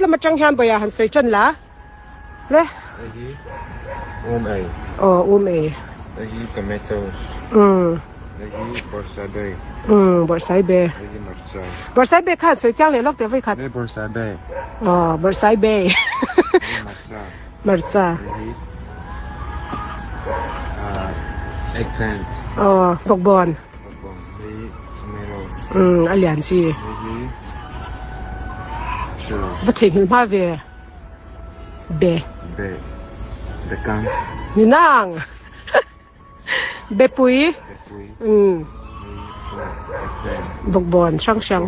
lam atang hian bawih ah han sawi tan la le. Hei hi um ei. Aw um ei. Hei hi tomatoes. Umm. Hei hi bawrhsaibe. Umm bawrhsaibe. Hei hi hmarcha. Bawrhsaibe kha han sawi chiang leh lawk teh vawikhat. Hei bawrhsaibe. Aw bawrhsaibe. Hei hmarcha. Hmarcha. Hei hi ah eggplant. Aw bawkbawn. Bawkbawn. Hei hi tomato. Umm a lian chi. Hei hi hre lo. Va theihnghilh hma ve. Be. Be. Bekang. Ni nang. Bepui. Bepui. Umm. Bawkbawn hrang hrang.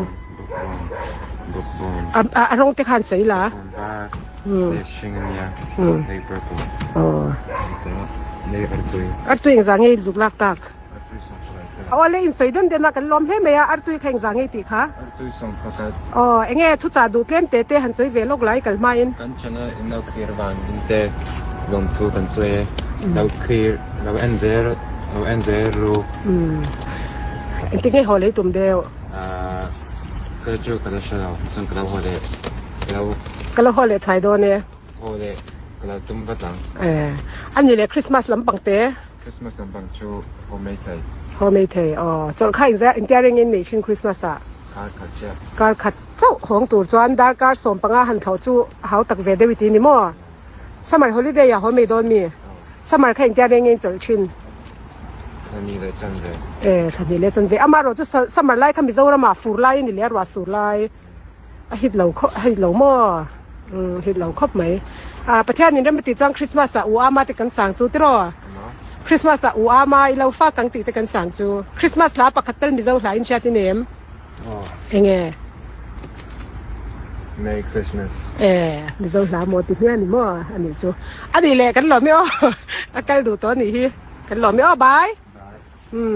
Bawkbawn. Bawkbawn. A a rawng te khan sawi la. Bawkbawn var. Umm. Leh hring a nia. Umm. Leh purple. Aw. Leh artui. Artui engzah nge i zuk lak tak? Artui sawm pakhat. Aw le insawi den den a kan lawm hle mai a, artui kha engzah nge i tih kha? Artui 11. Aw enge thuchah duh tlem te te han sawi ve lawk lai kal hmain. Kan channel in lo clear vangin te lawmthu kan sawi e, lo clear lo en zel lo en zel ru. Umm engtin nge haw lei tum deuh? Ahh ka chu ka la hre lo chuan ka lo haw leh ka lo. Ka lo haw leh thuai dawn e. Haw leh ka lo tum vat ang. Eh ani leh Christmas lampang te. Christmas lampang chu haw mai thei. Haw mai thei aw. Chawlh kha inzia intiaring in nei thin Christmas ah. Kar khat chiah. Kar khat chauh hawng tur chuan darkar 15 han thlawh chu a hau tak ve deuh i ti ni maw? Summer holiday ah haw mai dawn mi? Summer kha intiaring in chawlh thin. Thlahnih leh chanve. Eh thlahnih leh chanve. Amaherawh chu summer lai kha Mizoram ah fur lai a ni leh a ruah sur lai. A hit lo khawp a hit lo maw? Umm hit lo khawp mai. Ah Pathian in rem a tih chuan Christmas ah u ama te kan sang chu tiraw? Christmas ah u ama i lo fak ang tih te kan sang chu. Christmas hla pakhat tel Mizo hla in hriat i nem? Enge? Merry Christmas. Eh Mizo hla maw ti hmiah ni maw? A nih chu. A nih leh kan lawm i aw. A kal duh tawh a nih hi. Kan lawm i aw bye. Bye. Umm.